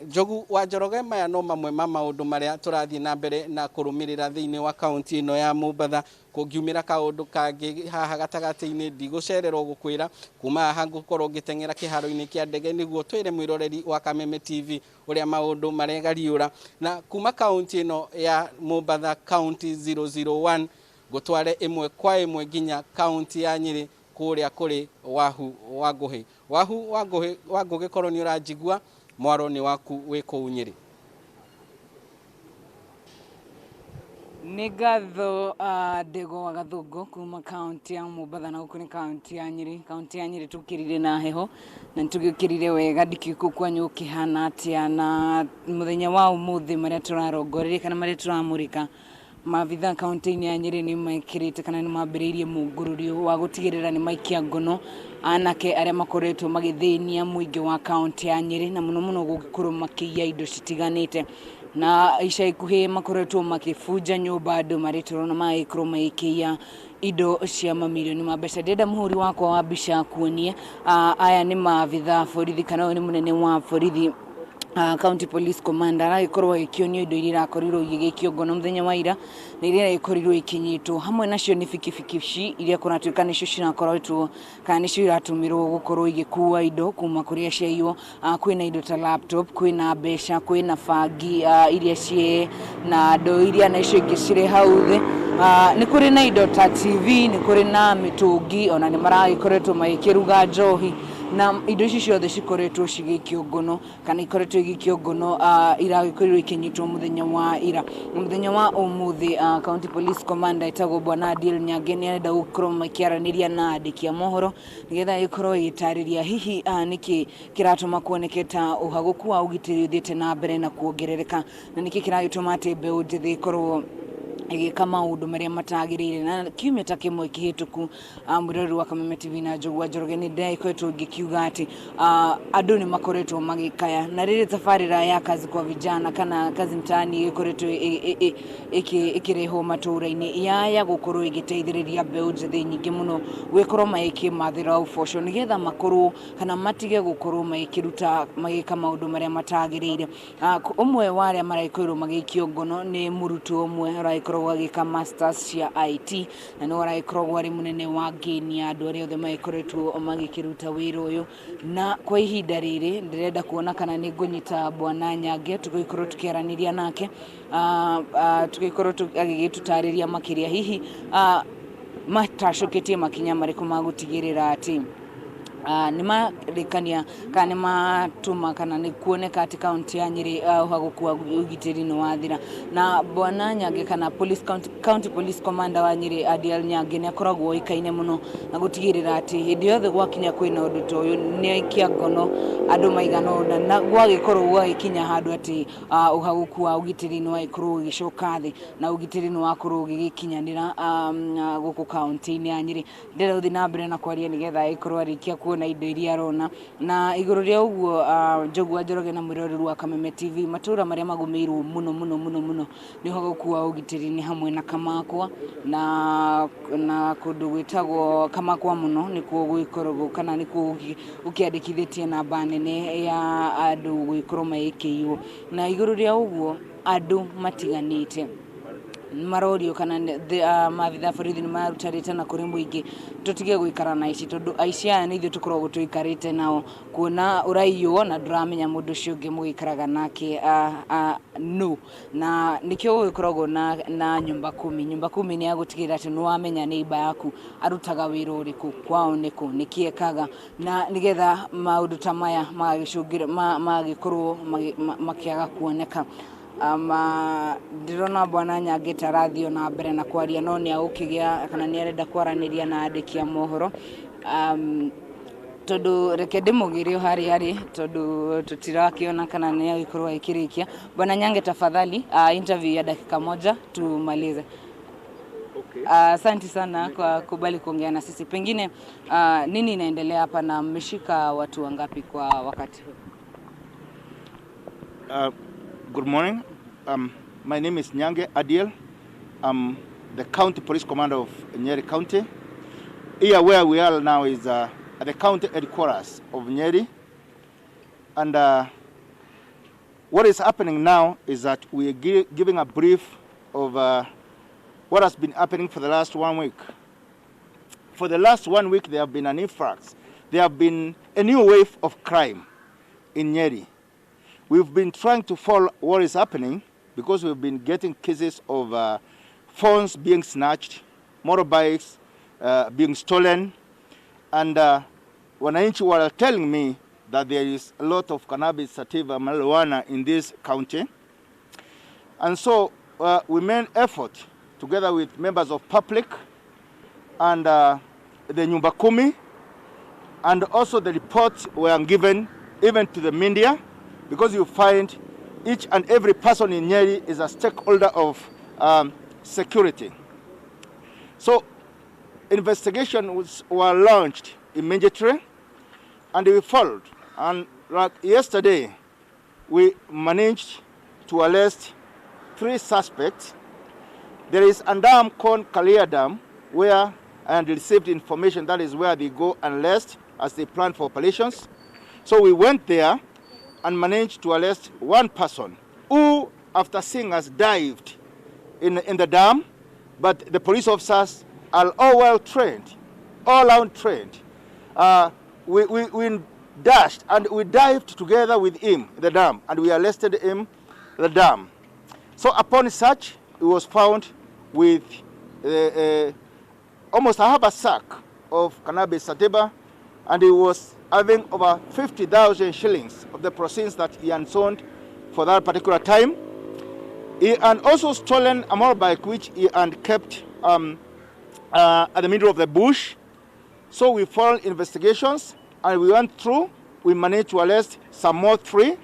Njogu wa Njoroge, maya no mamwe ma maũndũ marĩa tũrathiĩ na mbere na kũrũmĩrĩra thĩinĩ wa kaunti ĩno ya Mombatha. Kũngiumĩra kaũndũ kangĩ haha gatagatĩ-inĩ, ndigũcererwo gũkwĩra. Kuma haha ngũkorwo ngĩteng'era kĩharo-inĩ kĩa ndege nĩguo twĩre mwĩroreri wa Kameme TV ũrĩa maũndũ maregariũra. Na kuma kaunti ĩno ya Mombatha, kaunti 001, ngũtware ĩmwe kwa ĩmwe nginya kaunti ya Nyĩrĩ, kũrĩa kũrĩ Wahu wa Ngũhĩ. Wahu wa Ngũhĩ, wa Ngũgĩ, korwo nĩ ũranjigua, mwaro nĩ waku wĩ kũu Nyĩrĩ. Nĩ ngatho Ndegwa wa Gathũngũ kuma kaunti ya Mombatha na gũkũ nĩ kaunti ya Nyĩrĩ. Kaunti ya Nyĩrĩ tũkĩrire na heho na nĩ tũgĩũkĩrire wega ndikĩũĩ kũu kwanyu gũkĩhana atĩa na mũthenya wa ũmũthĩ marĩa tũrarongoreria kana marĩa tũramũrĩka maabitha kaunti-inĩ ya Nyĩrĩ nĩ mekĩrĩte kana nĩ mambĩrĩirie mũngũrũrio wa gũtigĩrĩra nĩ maikia ngono anake arĩa makoretwo magĩthĩnia mũingĩ wa kaunti ya Nyĩrĩ na mũno mũno gũgĩkorwo makĩiya indo citiganĩte na ica ikuhĩ makoretwo makĩbunja nyũmba andũ marĩ toro na magagĩkorwo magĩkĩiya indo cia mamirioni ma mbeca. Ndĩrenda mũhũri wakwa wa mbica akuonie aya nĩ maabitha borithi kana ũyũ nĩ mũnene wa borithi County Police Commander aragĩkorwo agĩkĩonio indo iria irakorirwo igĩgĩikio ngono mũthenya wa ira na iria iragĩkorirwo ikĩnyitwo hamwe nacio nĩ bikibiki ici iria kũratuĩka nĩcio cirakoretwo kana nĩcio iratũmĩrwo gũkorwo igĩkua indo kuma kũrĩa ciaiywo. Kwĩna indo ta laptop, kwĩna mbeca, kwĩna bangi iria ciĩ na ndoo iria na icio ingĩ cirĩ hau thĩ. Nĩ kũrĩ na indo ta TV, nĩ kũrĩ na mĩtũngi ona nĩ maragĩkoretwo magĩkĩruga njohi na indo ici ciothe cikoretwo cigĩikio ngono kana ikoretwo igĩikio ngono iragĩkorirwo ikĩnyitwo mũthenya wa ira. Na mũthenya wa ũmũthĩ County Police Commander etagwo Bwana Adiel Nyange nĩ arenda gũkorwo makĩaranĩria na andĩki a mohoro nĩgetha ĩkorwo ĩgĩtarĩria hihi nĩkĩ kĩratũma kuoneke ta ũhagũku wa ũgitĩri ũthiĩte na mbere na kuongerereka na nĩkĩ kĩragĩtũma atĩ mbeũ njĩthĩ ĩkorwo ĩgĩka maũndũ marĩa matagĩrĩire. Na kiumia ta kĩmwe kĩhĩtũku mwĩroreri wa Kameme TV na Njogu wa Njoroge nĩ ndĩragĩkoretwo ngĩkiuga atĩ andũ nĩ makoretwo magĩkaya na rĩrĩ tabarĩra ya kazi kwa vijana kana kazi mtaani ĩgĩkoretwo ĩkĩrehwo matũũra-inĩ yaya gũkorwo ĩgĩteithĩrĩria mbeũ njĩthĩ nyingĩ mũno gũgĩkorwo magĩkĩmathĩra ũboco nĩgetha makorwo kana matige gũkorwo magĩkĩruta magĩka maũndũ marĩa matagĩrĩire. Ũmwe wa arĩa maragĩkorirwo magĩikio ngono nĩ mũrutwo ũmwe ũragĩkoragwo agĩka masters cia IT na nĩwe ũragĩkoragwo arĩ mũnene wa ngĩni ya andũ arĩa othe magĩkoretwo magĩkĩruta wĩra ũyũ. Na kwa ihinda rĩrĩ ndĩrenda kuona kana nĩ ngũnyita Bwana Nyange tũgĩkorwo tũkĩaranĩria nake tũgĩkorwo agĩgĩtũtarĩria makĩria hihi matacũkĩtie makinya marĩkũ ma gũtigĩrĩra atĩ nĩ marĩkania kana nĩ matũma kana nĩ kuoneka atĩ kaunti ya Nyĩrĩ ũhagũku wa ũgitĩri nĩ wathira. Na Bwana Nyange kana police county, county police commander wa Nyĩrĩ Adiel Nyange nĩ akoragwo oĩkaine mũno na gũtigĩrĩra atĩ hĩndĩ yothe gwakinya kwĩna ũndũ ta ũyũ nĩ aikia ngono andũ maigana ũna na gwagĩkorwo gwagĩkinya handũ atĩ ũhagũku wa ũgitĩri nĩ wagĩkorwo ũgĩcoka thĩ na ũgitĩri nĩ wakorwo ũgĩgĩkinyanĩra gũkũ kaunti-inĩ ya Nyĩrĩ. Ndĩrenda gũthiĩ na mbere na kwaria nĩgetha agĩkorwo arĩkia kuona indo iria arona na igũrũ rĩa ũguo Njogu wa Njoroge na mwĩroreri wa Kameme TV matũra marĩa magũmĩirwo mũno mũno mũno mũno nĩ ũhagũku wa ũgitĩri nĩ hamwe na Kamakwa na kũndũ gwĩtagwo Kamakwa mũno nĩkuo gwĩkoragwo kana nĩkuo gũkĩandĩkithĩtie namba nene ya andũ gũgĩkorwo magĩkĩiywo na igũrũ rĩa ũguo andũ matiganĩte marorio kana maabitha borithi nĩ mararuta rĩtana kũrĩ mũingĩ tũtige gũikara na aici tondũ aici aya nĩ ithuĩ tũkoragwo tũikarĩte nao kuona ũraiywo na ndũramenya mũndũ ũcio ũngĩ mũgĩikaraga nake no na nĩkĩo gũgĩkoragwo na nyumba kumi. Nyumba kumi nĩ ya gũtigĩrĩra atĩ nĩ wamenya neighbor yaku arutaga wĩra ũrĩkũ, kwao nĩkũ, nĩkĩ ekaga na nĩgetha maũndũ ta maya magagĩcũngĩra magagĩkorwo makĩaga kuoneka. Ndĩrona Bwana Nyange ta arathiĩ na mbere na kwaria no nĩ agũkĩgĩa kana nĩ arenda kwaranĩria na andĩki a mohoro tondũ reke ndĩmũgĩre o harĩa arĩ tondũ tũtirakĩona kana nĩ agĩkorwo agĩkĩrĩkia. Bwana Nyange, tafadhali interview ya dakika moja tumalize. Asante sana kwa kubali kuongea na sisi. Pengine nini inaendelea hapa na mmeshika watu wangapi kwa wakati huu? Good morning. My name is Nyange Adiel. I'm the county police commander of Nyeri County. Here where we are now is at the county headquarters of Nyeri. And what is happening now is that we are giving a brief of what has been happening for the last 1 week. For the last 1 week, there have been an influx. There have been a new wave of crime in Nyeri. We've been trying to follow what is happening because we've been getting cases of phones being snatched, motorbikes being stolen, and wananchi were telling me that there is a lot of cannabis sativa marijuana in this county. And so we made effort together with members of public and uh, the Nyumba Kumi, and also the reports were given even to the media, because you find each and every person in Nyeri is a stakeholder of um, security. So investigations were launched immediately, and we followed. And like yesterday, we managed to arrest three suspects. There is a dam called Kalia Dam where and received information that is where they go and rest as they plan for operations. So we went there and managed to arrest one person who, after seeing us, dived in, in the dam. But the police officers are all well trained, all round trained. Uh, we, we, we dashed and we dived together with him in the dam and we arrested him in the dam. So upon search, he was found with uh, uh, almost half a sack of cannabis sativa and he was having over 50,000 shillings of the proceeds that he had sold for that particular time. He had also stolen a motorbike which he had kept um, uh, at the middle of the bush. So we followed investigations and we went through. We managed to arrest some more three.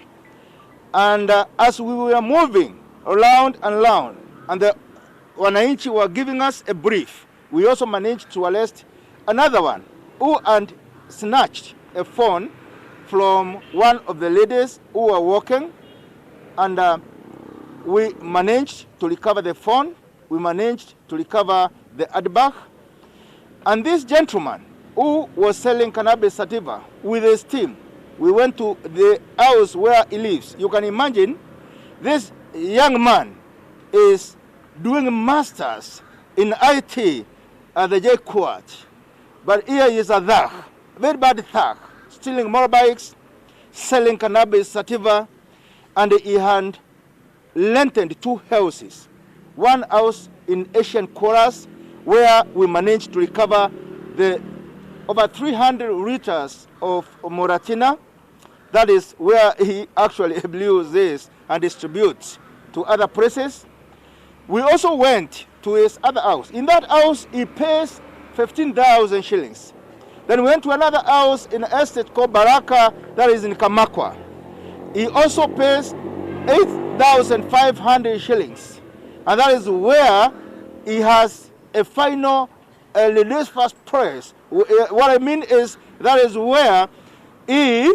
And uh, as we were moving around and round, and the wananchi were giving us a brief, we also managed to arrest another one who had snatched a phone from one of the ladies who were walking, and uh, we managed to recover the phone. We managed to recover the handbag. And this gentleman who was selling cannabis sativa with his team, we went to the house where he lives. You can imagine this young man is doing masters in IT at the JKUAT. But here he is a thug, very bad thug, stealing motorbikes, selling cannabis sativa, and he had rented two houses. One house in Asian Quarters, where we managed to recover the over 300 liters of Muratina. That is where he actually brews this and distributes to other places. We also went to his other house. In that house, he pays 15,000 shillings. Then we went to another house in an estate called Baraka, that is in Kamakwa. He also pays 8,500 shillings. And that is where he has a final uh, release first price. Uh, what I mean is that is where he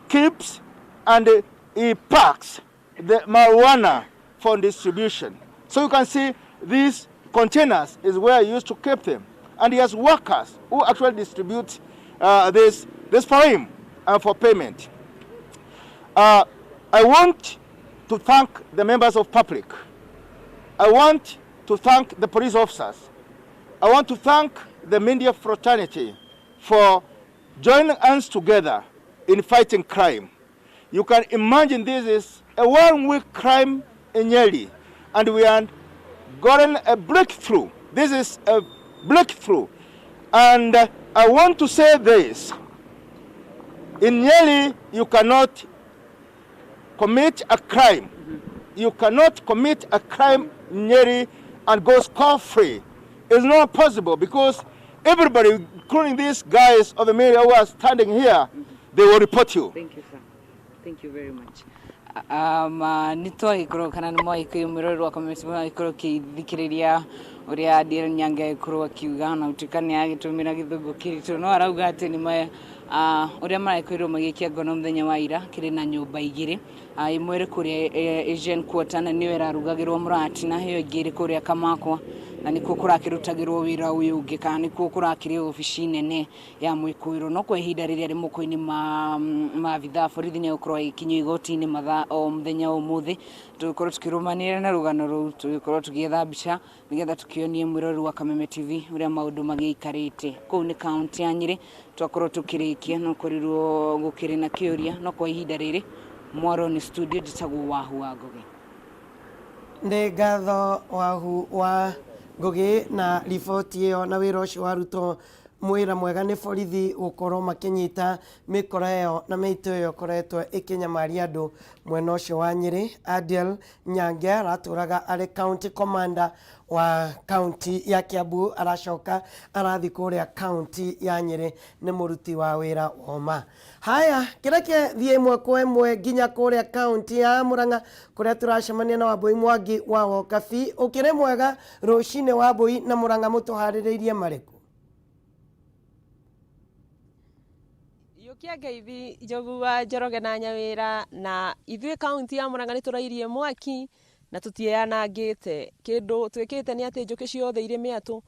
keeps and he packs the marijuana for distribution. So you can see these containers is where he used to keep them. And he has workers who actually distribute uh, this, this for him and for payment. Uh, I want to thank the members of public. I want to thank the police officers. I want to thank the media fraternity for joining us together in fighting crime. You can imagine this is a one-week crime in Nyeri, and we are gotten a breakthrough. This is a breakthrough. And uh, I want to say this. In Nyeri, you cannot commit a crime. You cannot commit a crime in Nyeri and go scot-free. It's not possible because everybody, including these guys of the media who are standing here, they will report you. Thank you, sir. Thank you very much. Um, uh, nĩ twagĩkorwo kana nĩ mwagĩkũyũ mwĩroreri wa kameme mwagĩkorwo ũkĩthikĩrĩria ũrĩa Adiel Nyange agĩkorwo akiuga na gũtuĩka nĩ agĩtũmĩra gĩthũngũ kĩritũ no arauga atĩ nĩ ma uh, ũrĩa maragĩkorirwo magĩkia ngono mũthenya wa ira kĩrĩ na nyũmba igĩrĩ uh, ĩmwe ĩrĩ kũrĩa eh, Asian Quarter na nĩyo ĩrarugagĩrwo mũratina ĩyo ĩngĩ ĩrĩ kũrĩa Kamakwa na nĩkuo kũrakĩrutagĩrwo wĩra ũyũ ũngĩ kana nĩkuo kũrakĩrĩ obici nene ya mwĩkũĩrwo no kwa ihinda rĩrĩa arĩ moko-inĩ ma maabithaa borithi nĩ egũkorwo agĩkinyio igoti-inĩ mathaa o mũthenya wa ũmũthĩ tũgĩkorwo tũkĩrũmanĩrĩra na rũgano rũu tũgĩkorwo tũgĩetha mbica nĩgetha tũkĩonie mwĩroreri wa Kameme TV ũrĩa maũndũ magĩikarĩte kũu nĩ kaũntĩ ya Nyĩrĩ twakorwo tũkĩrĩkia no korirwo gũkĩrĩ na kĩũria no kwa ihinda rĩrĩ mwaro nĩ studio njĩtagwo Wahu wa Ngũgĩ. Nĩ ngatho Wahu wa Ngũgĩ na riboti ĩyo na wĩra ũcio warutwo. Mwĩra mwega nĩ borithi gũkorwo makĩnyita mĩkora ĩyo na mĩitũ ĩyo ĩkoretwo ĩkĩnyamaria andũ mwena ũcio wa Nyĩrĩ. Adiel Nyange aratũraga arĩ county commander wa county ya Kiambu, aracoka arathi kũrĩa county ya Nyĩrĩ, nĩ mũruti wa wĩra woma. Haya, kĩreke thiĩ ĩmwe kwa ĩmwe nginya kũrĩa county ya Murang'a kũrĩa tũracemania na Wambui Mwangi wa Wokabi. Ũkĩrĩ mwega rũcinĩ Wambui, na Murang'a mũtũharĩrĩirie marĩkũ? Yũkia ngeithi Njogu wa Njoroge na Nyawĩra, na ithuĩ kaunti ya Murang'a nĩ tũrairie mwaki na tũtiĩyanangĩte. Kĩndũ twĩkĩte nĩ atĩ njũkĩ ciothe irĩ mĩatũ,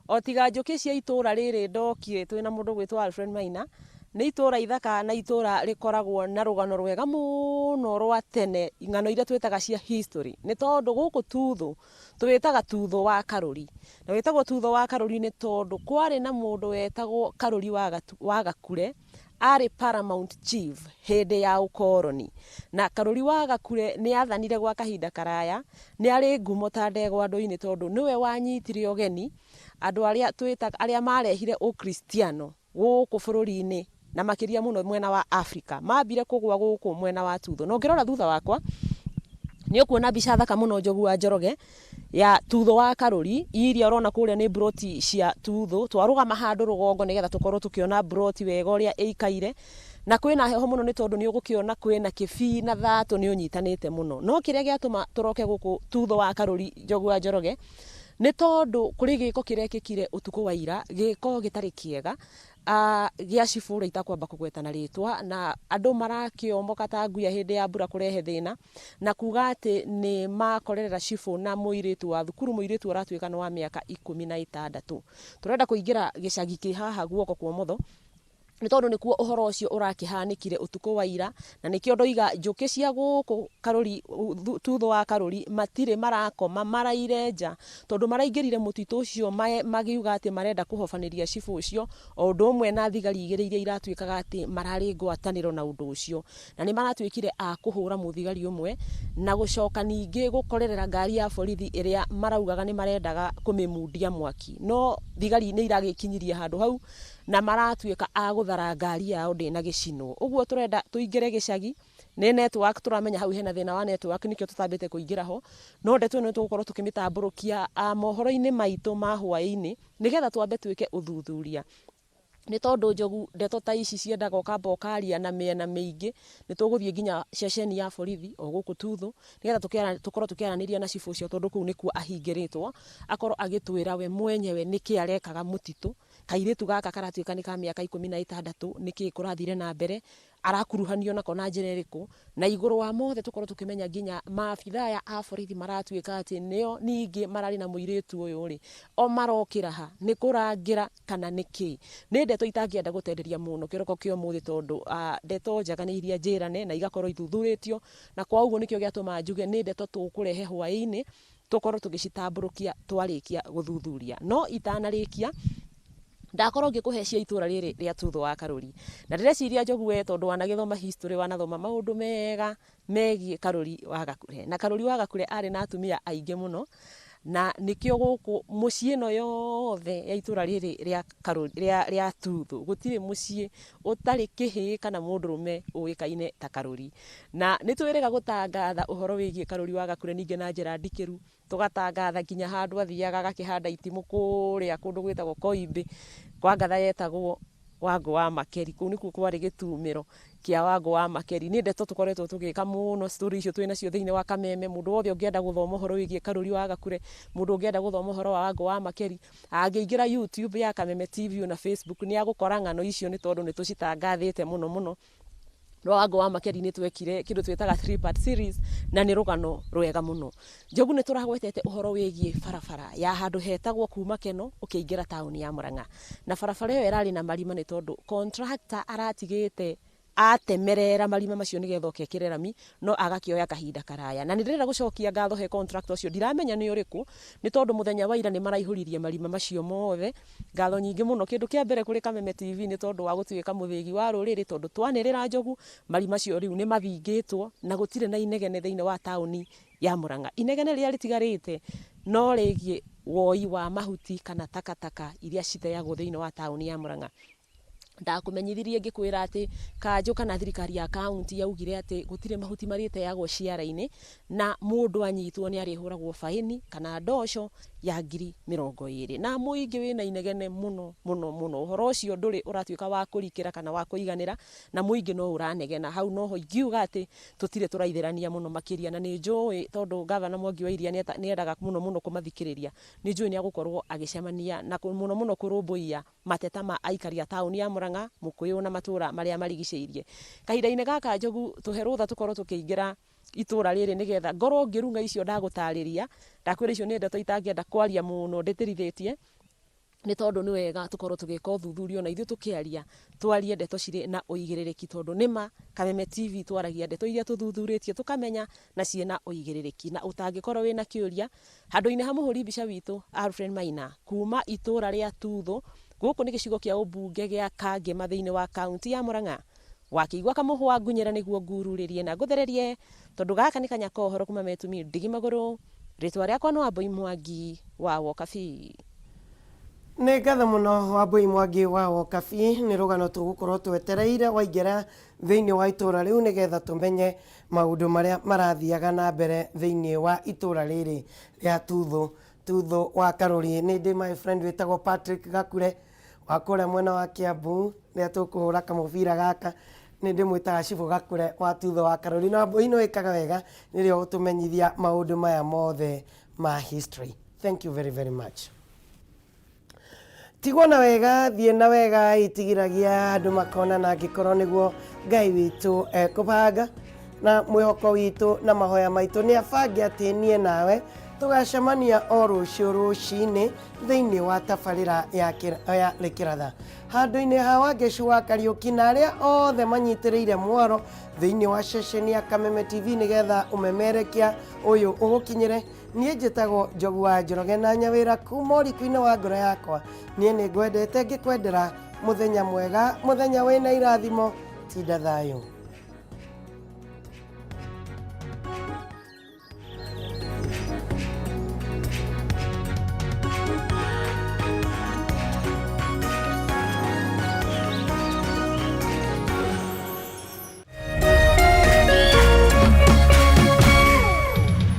o tiga njũkĩ cia itũra rĩrĩ ndokire twĩna mũndũ gwĩtwo Alfred Maina. Nĩ itũra ithaka na itũra rĩkoragwo na rũgano rwega mũno rwa tene, ng'ano iria twĩtaga cia history, nĩ tondũ gũkũ Tuthũ tũwĩtaga Tuthũ wa Karũri, na wĩtagwo Tuthũ wa Karũri nĩ tondũ kwarĩ na mũndũ wetagwo Karũri wa Gakure, arĩ paramount chief hĩndĩ ya ũkoroni, na Karũri wa Gakure nĩ athanire gwa kahinda karaya. Nĩ arĩ ngumo ta ndegwa andũ-inĩ tondũ nĩwe wanyitire ũgeni andũ arĩa twĩtaga arĩa marehire ũkristiano gũkũ bũrũri-inĩ, na makĩria mũno mwena wa Africa, mambire kũgwa gũkũ mwena wa Tuthũ. Na ũngĩrora thutha wakwa nĩ ũkuona mbica thaka mũno Njogu wa Njoroge ya Tuthũ wa Karũri. Iria ũrona kũrĩa nĩ mburoti cia Tuthũ. Twarũgama handũ rũgongo nĩgetha tũkorwo tũkĩona mburoti wega ũrĩa ĩikaire, na kwĩna heho mũno nĩ tondũ nĩ ũgũkĩona kwĩna kĩbii na thatũ nĩ ũnyitanĩte mũno. No kĩrĩa gĩatũma tũroke gũkũ Tuthũ wa Karũri, Njogu wa Njoroge, nĩ tondũ kũrĩ gĩko kĩrekĩkire ũtukũ wa ira, gĩko gĩtarĩ kĩega gĩa cibũ ũrĩa itakwamba kũgweta na rĩtwa, na andũ marakĩomoka ta nguya hĩndĩ ya mbura kũrehe thĩna na kuga atĩ nĩ makorerera cibũ na mũirĩtu wa thukuru, mũirĩtu ũratuĩka nĩ wa mĩaka 16. Tũrenda kũingĩra gĩcagi kĩ haha guoko kwa ũmotho nĩ tondũ nĩkuo ũhoro ũcio ũrakĩhanĩkire ũtukũ wa ira, na nĩkĩo ndoiga njũkĩ cia gũkũ Karũri, Tuthũ wa Karũri, matirĩ marakoma, maraire nja tondũ maraingĩrire mũtitũ ũcio magiuga atĩ marenda kũhobanĩria cibũ ũcio, o ũndũ ũmwe na thigari igĩrĩ iria iratuĩkaga atĩ mararĩ ngwatanĩro na ũndũ ũcio, na nĩ maratuĩkire a kũhũra mũthigari ũmwe na gũcoka ningĩ gũkorerera ngari ya borithi ĩrĩa maraugaga nĩ marendaga kũmĩmundia mwaki, no thigari nĩ iragĩkinyirie handũ hau na maratuĩka a gũthara ngari yao ndĩnagĩcinwo. Ũguo tũrenda tũingĩre gĩcagi, nĩ network tũramenya hau hena thĩna wa network, nĩkĩo tũtambĩte kũingĩra ho, no ndeto ĩno nĩtũgũkorwo tũkĩmĩtambũrũkia mohoro-inĩ maitũ ma hwaĩ-inĩ nĩgetha twambe twĩke ũthuthuria, nĩ tondũ Njogu ndeto ta ici ciendaga ũkamba ũkaria na mĩena mĩingĩ. Nĩ tũgũthiĩ nginya ceceni ya borithi o gũkũ Tuthũ nĩgetha tũkorwo tũkĩaranĩria na cibũ ũcio, tondũ kũu nĩkuo ahingĩrĩtwo, akorwo agĩtwĩra we mwenyewe nĩkĩ arekaga mũtitũ. Kairĩtu gaka karatuĩka nĩ ka mĩaka 16, nĩkĩ kũrathire na mbere, arakuruhanio nako na njĩra ĩrĩkũ, na igũrũ wa mothe tũkorwo tũkĩmenya nginya maabitha aya a borithi maratuĩka atĩ nĩo ningĩ mararĩ na mũirĩtu ũyũ rĩ, o marokĩra ha nĩ kũrangĩra kana nĩkĩ. Nĩ ndeto itangĩenda gũtenderia mũno kĩroko kĩa ũmũthĩ, tondũ ndeto njega nĩ iria njĩrane na igakorwo ithuthurĩtio, na kwa ũguo nĩkĩo gĩatũma njuge nĩ ndeto tũkũrehe hwaĩ-inĩ tũkorwo tũgĩcitambũrũkia twarĩkia gũthuthuria. No itanarĩkia ndakorwo ngĩkũhe cia itũra rĩrĩ rĩa Tuthũ wa Karũri, na ndĩreciria Njogu we tondũ wanagĩthoma history, wanathoma maũndũ mega megiĩ Karũri wa Gakure, na Karũri wa Gakure arĩ na atumia aingĩ mũno, na nĩkĩo gũkũ mũciĩ ĩno yothe ya itũra rĩrĩ rĩa Karũri rĩa Tuthũ gũtirĩ mũciĩ ũtarĩ kĩhĩĩ kana mũndũrũme ũĩkaine ta Karũri. Na nĩ twĩrĩga gũtangatha ũhoro wĩgiĩ Karũri wa Gakure ningĩ na njĩra ndikĩru, tũgatangatha nginya handũ athiaga agakĩhanda itimũ kũrĩa kũndũ gwĩtagwo Koimbĩ kwa ngatha yetagwo Wangũ wa Makeri, kũu nĩkuo kwarĩ gĩtumĩro kĩa Wangũ wa Makeri. Nĩ ndeto tũkoretwo tũgĩka mũno, story icio twĩ nacio thĩinĩ wa Kameme. Mũndũ wothe ũngĩenda gũthoma ũhoro wĩgiĩ Karũri wa Gakure, mũndũ ũngĩenda gũthoma ũhoro wa Wangũ wa Makeri, angĩingĩra YouTube ya Kameme TV na Facebook nĩ agũkora ng'ano icio, nĩ tondũ nĩ tũcitangathĩte mũno mũno. Rwa Wangũ wa Makeri nĩ twekire kĩndũ twĩtaga 3-part series, na nĩ rũgano rwega mũno. Njogu nĩ tũragwetete ũhoro wĩgiĩ barabara ya handũ hetagwo kuma Keno ũkĩingĩra taũni ya Murang'a, na barabara ĩyo ĩrarĩ na marima nĩ tondũ contractor aratigĩte atemerera marima macio nĩgetha oke ekĩre rami, no agakĩoya kahinda karaya. Na nĩ ndĩrenda gũcokia ngatho he contractor ũcio, ndiramenya nĩ ũrĩkũ, nĩ tondũ mũthenya wa ira nĩ maraihũririe marima macio mothe. Ngatho nyingĩ mũno. Kĩndũ kĩa mbere kũrĩ Kameme TV nĩ tondũ wa gũtuĩka mũthĩgi wa rũrĩrĩ, tondũ twanĩrĩra Njogu marima macio rĩu nĩ mathingĩtwo na gũtirĩ na inegene thĩinĩ wa taũni ya Murang'a. Inegene rĩrĩa rĩtigarĩte no rĩgiĩ woi wa mahuti kana takataka iria citeagwo thĩinĩ wa taũni ya Murang'a. Ndakũmenyithirie ngĩkwĩra atĩ kanjũ kana thirikari ya kaunti yaugire atĩ gũtirĩ mahuti marĩteagwo ciara-inĩ na mũndũ anyitwo nĩ arĩhũragwo baĩni kana ndoco ya 20,000. Na mũingĩ wĩna inegene mũno mũno mũno, ũhoro ũcio ndũrĩ ũratuĩka wa kũrikĩra kana wa kũiganĩra na mũingĩ no ũranegena. Hau noho ingiuga atĩ tũtirĩ tũraithĩrania mũno makĩria, na nĩ njũĩ tondũ ngavana Mwangi wa Iria nĩ endaga mũno mũno kũmathikĩrĩria, nĩ njũĩ nĩ agũkorwo agĩcemania na mũno mũno kũrũmbũiya mateta ma aikari a taũni ya Murang'a, Mũkũyũ na matũra marĩa marigicĩirie. Kahinda-inĩ gaka Njogu, tũhe rũtha tũkorwo tũkĩingĩra itũra rĩrĩ nĩgetha ngorwo ngĩrung'a icio ndagũtarĩria. Ndakwĩra icio nĩ ndeto itangĩenda kwaria mũno ndĩtĩrithĩtie, nĩ tondũ nĩ wega tũkorwo tũgĩka ũthuthuria ona ithuĩ tũkĩaria, twarie ndeto cirĩ na ũigĩrĩrĩki, tondũ nĩma Kameme TV twaragia ndeto iria tũthuthurĩtie tũkamenya na ciĩna ũigĩrĩrĩki. Na ũtangĩkorwo wĩna kĩũria, Handũ-inĩ ha mũhũri mbica witũ Alfred Maina kuma itũra rĩa Tuthũ, gũkũ nĩ gĩcigo kĩa ũmbunge gĩa Kangema thĩinĩ wa kaunti ya Murang'a. Wakĩigua kamũhwa ngunyĩra nĩguo ngururĩrie na ngũthererie, tondũ gaka nĩ kanya ka ũhoro kuma Metumi ndigi magũrũ. Rĩtwa rĩakwa nĩ Wambũi Mwangi wa Wokabi. Nĩ ngatho mũno Wambũi Mwangi wa Wokabi, nĩ rũgano tũgũkorwo twetereire waingĩra thĩinĩ wa itũra rĩu nĩgetha tũmenye maũndũ marĩa marathiaga na mbere thĩinĩ wa itũra rĩrĩ rĩa Tuthũ, Tuthũ wa Karũri. Nĩ ndĩ my friend wĩtagwo Patrick Gakure wa kũrĩa mwena wa Kiambu, rĩrĩa tũkũhũra kamũbira gaka nĩ ndĩmwĩtaga Cibũ Gakure wa Tuthũ wa Karũri. Na Wambũi nĩ wĩkaga wega rĩrĩa ũgũtũmenyithia maũndũ maya mothe ma history. Thank you very very much. Tigwo na wega, thiĩ na wega, itigiragia andũ makonana angĩkorwo nĩguo Ngai witũ ekũbanga. Na mwĩhoko witũ na mahoya maitũ nĩ abange atĩ niĩ nawe tũgacemania o rũciũ rũcinĩ thĩinĩ wa tabarĩra ya ya Rĩkĩratha. Handũ-inĩ ha Wangeci wa Kariũki na arĩa othe manyitĩrĩire mwaro thĩinĩ wa ceceni ya Kameme TV nĩgetha ũmemerekia ũyũ ũgũkinyĩre. Niĩ njĩtagwo Njogu wa Njoroge na Nyawĩra kuma ũriku-inĩ wa ngoro yakwa. Niĩ nĩ ngwendete ngĩkwendera mũthenya mwega, mũthenya wĩna irathimo. Tinda thayũ.